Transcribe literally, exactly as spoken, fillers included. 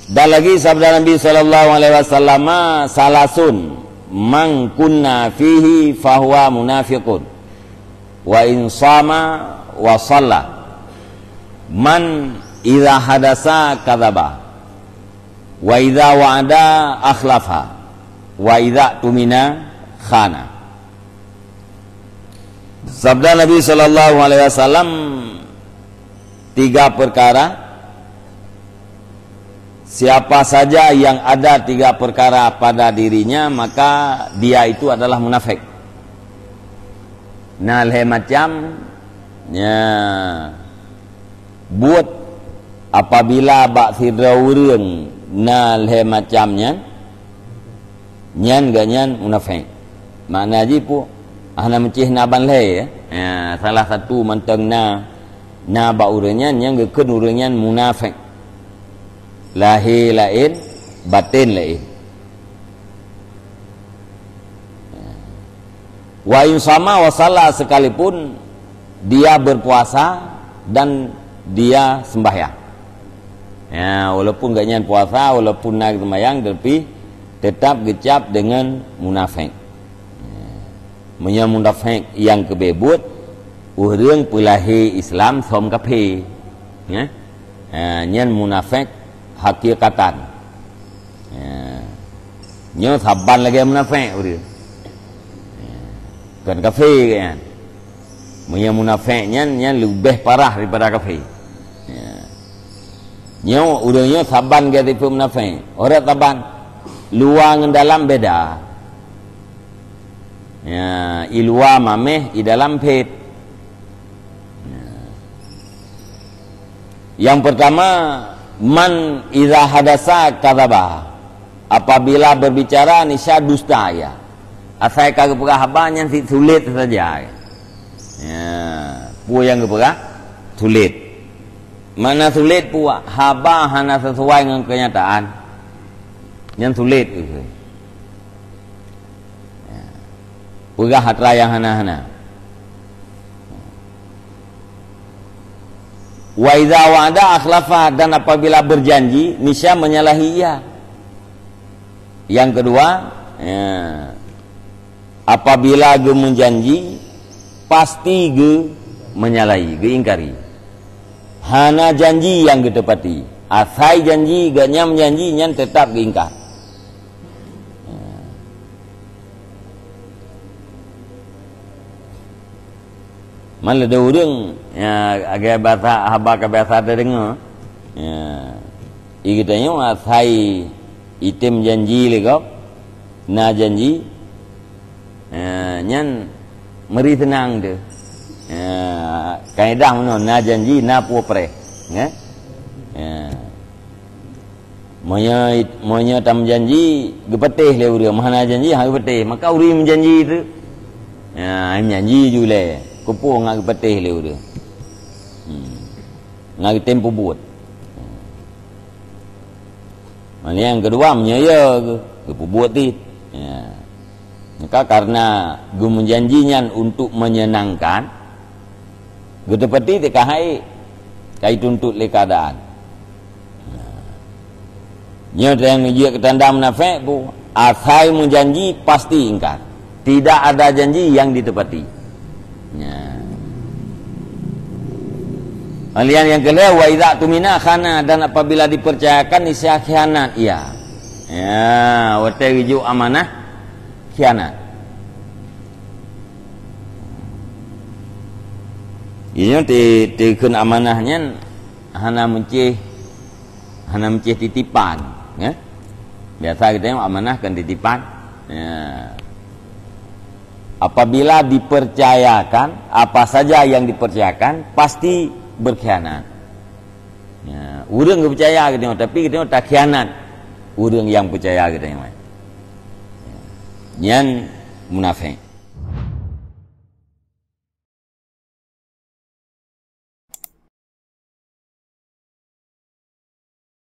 Dan lagi sabda Nabi sallallahu alaihi wasallam, "Salasun man kunna fihi fahuwa munafiqun, wa in shama wa shalla. Man idza hadasa kadzaba, wa idza wa'ada akhlafa, wa idza tumina khana." Sabda Nabi sallallahu alaihi wasallam, tiga perkara, siapa saja yang ada tiga perkara pada dirinya, maka dia itu adalah munafik. Na lhée macam, nya, buet apabila bak sidroe ureuëng na lhée macam nyan, nyan geuhnyan munafik. Makna jih peue? Hana meucéh na ban lhée, ya. Ya, salah satu mantong na, na bak ureuëng nyan, nyang geukheun ureuëng nyan munafik. Lahé laén, batén laén. Wa in shama wa shalla, sekalipun dia berpuasa dan dia sembahyang. Ya, walaupun geuhnyan puasa, walaupun na seumayang, tapi tetap geucap deungon munafik. Ya. Meunyoe munafik nyang keubeh buet, ureuëng peulahé Islam som kafé. Ya. Ha, nyan munafik hakikatan. Ya. Nyoe saban lagée munafik ureuëng. Ya. Kon kafé geuhnyan. Meunyoe munafik nyan, nyan leubeh parah daripada kafé. Ya. Nyoe ureuëng nyoe saban geuh tipe munafik. Orang saban luwa ngon dalam beda. Ya, i luwa maméh, i dalam phét. Ya. Yang pertama, man idza hadasa kadzaba. Apabila berbicara, niscaya dusta ia. Asai ka geupeugah haba nyan cit sulet saja. Ya, peue nyang geupeugah? Sulet. Makna sulet peue? Haba hana sesuai ngon kenyataan. Nyan sulet. Ya. Peugah atra nyang hana-hana. Wa idza wa'ada akhlafa, dan apabila berjanji, niscaya menyalahi ia. Yang kedua, ya, apabila geumeujanji, pasti geumenyalahi, geuingkari. Hana janji nyang geuteupati. Asai janji, geuhnyan meujanji, nyan teutap geuingkar. Man lé ureuëng, ya, lagée bahasa haba ka biasa tadeungoe. Ya. I geutanyoe asai item janji lé gob, na janji, ya, nyan meuri seunang teuh. Ya, kaedah meunoe, na janji, na peue preh. Ya. Ya. Meunyoe, meunyoe tameujanji, geupatéh lé ureuëng, meuhana janji, hana geupatéh. Maka ureuëng meujanji teuh, ya, meujanji ju lé, keupeue ngat geupatéh lé ureuëng. Hmm. Ngat geutem peubuet. Maka nyang keudua, meunyoe ya, geu-, geupeubuet cit. Ya. Maka karena geumeujanji nyan untuk menyenangkan, geuteupati teuka hai ka jituntot lé keuadaan. Nyoe nyang jeuet keu tanda munafék, peue? Asai meujanji pasti ingkar. Tidak ada janji yang ditepati. Nya. Kemudian nyang keulhée, wa idza tumina khana, dan apabila dipercayakan niscaya khianat ia. Ya, watée geujok amanah khianat. Inyoe ti-, tikheun amanah nyan hana meucéh, hana meucéh titipan, ya. Biasa kita tengok amanah kan titipan. Ya. Apabila dipercayakan, apa saja yang dipercayakan pasti berkhianat. Ya, ureuëng geupeucaya geutanyoe, tapi geutanyoe takhianat ureuëng nyang peucaya geutanyoe. Nyan munafék.